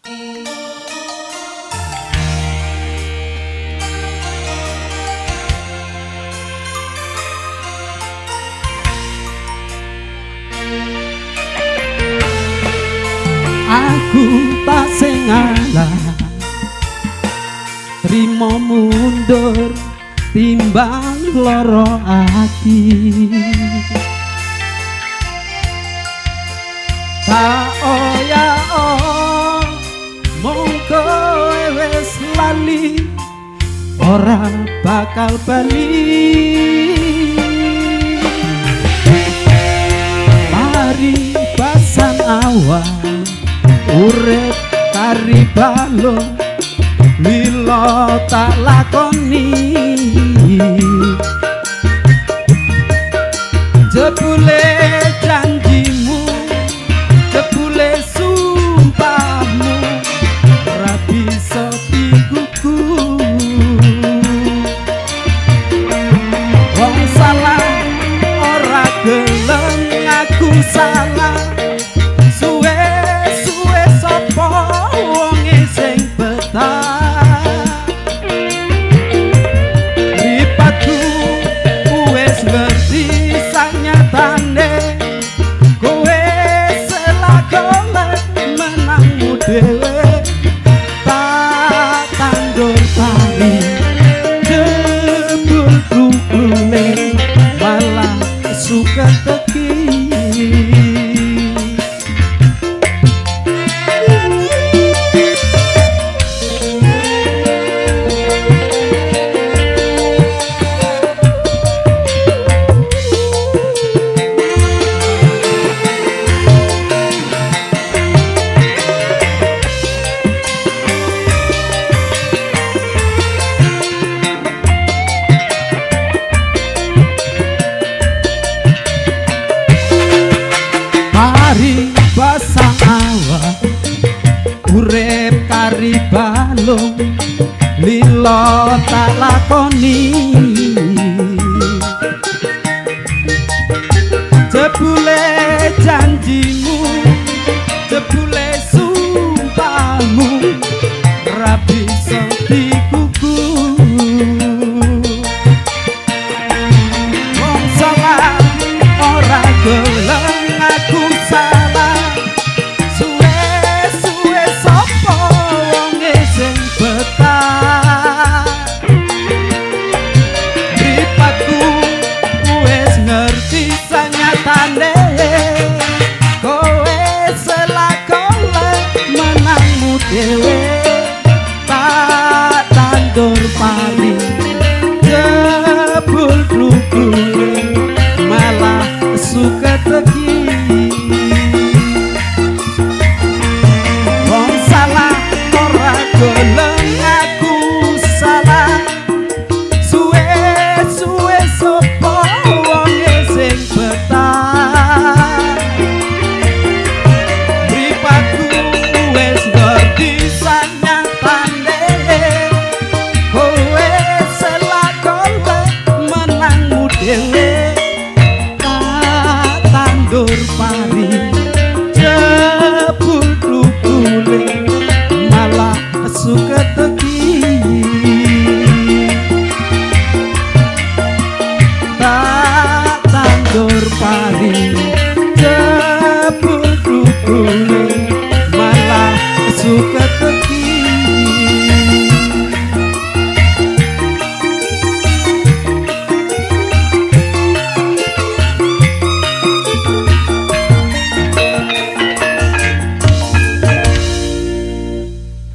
Aku tak sing ngalah, trimo mundur timbang lara ati. Tak oya mung kowe wis lali, ora bakal bali. Mari basan awal urip kari balung, lila tak lakoni. Jebule janjimu, jebule sumpahmu, ora bisa digugu. Wong salah ora gelem ngaku salah, suwe suwe sapa wonge sing betah. Ripatku wis ngerti sanyatane, kowe selakone menangmu dhewe. Tak tandur pari jebul rukune malah suka teki. Pari basang awak urip kari balung, lila tak lakoni. Jebule janjimu, jebule sumpahmu, ora bisa digugu. Wong salah ora gelem ngaku salah, suwe suwe sapa wonge sing betah. Mripatku wis ngerti sanyatane, kowe selakone menangmu dhewe. Tak tandur pari jebul rukune malah suka teki. Wong salah ora gelem ngaku salah, suwe suwe sapa wonge sing betah. Mripatku wis ngerti sanyatane, kowe selakone menangmu dhewe. Tak tandur pari jebul rukune malah suka teki. Tak tandur pari jebul rukune malah suka teki.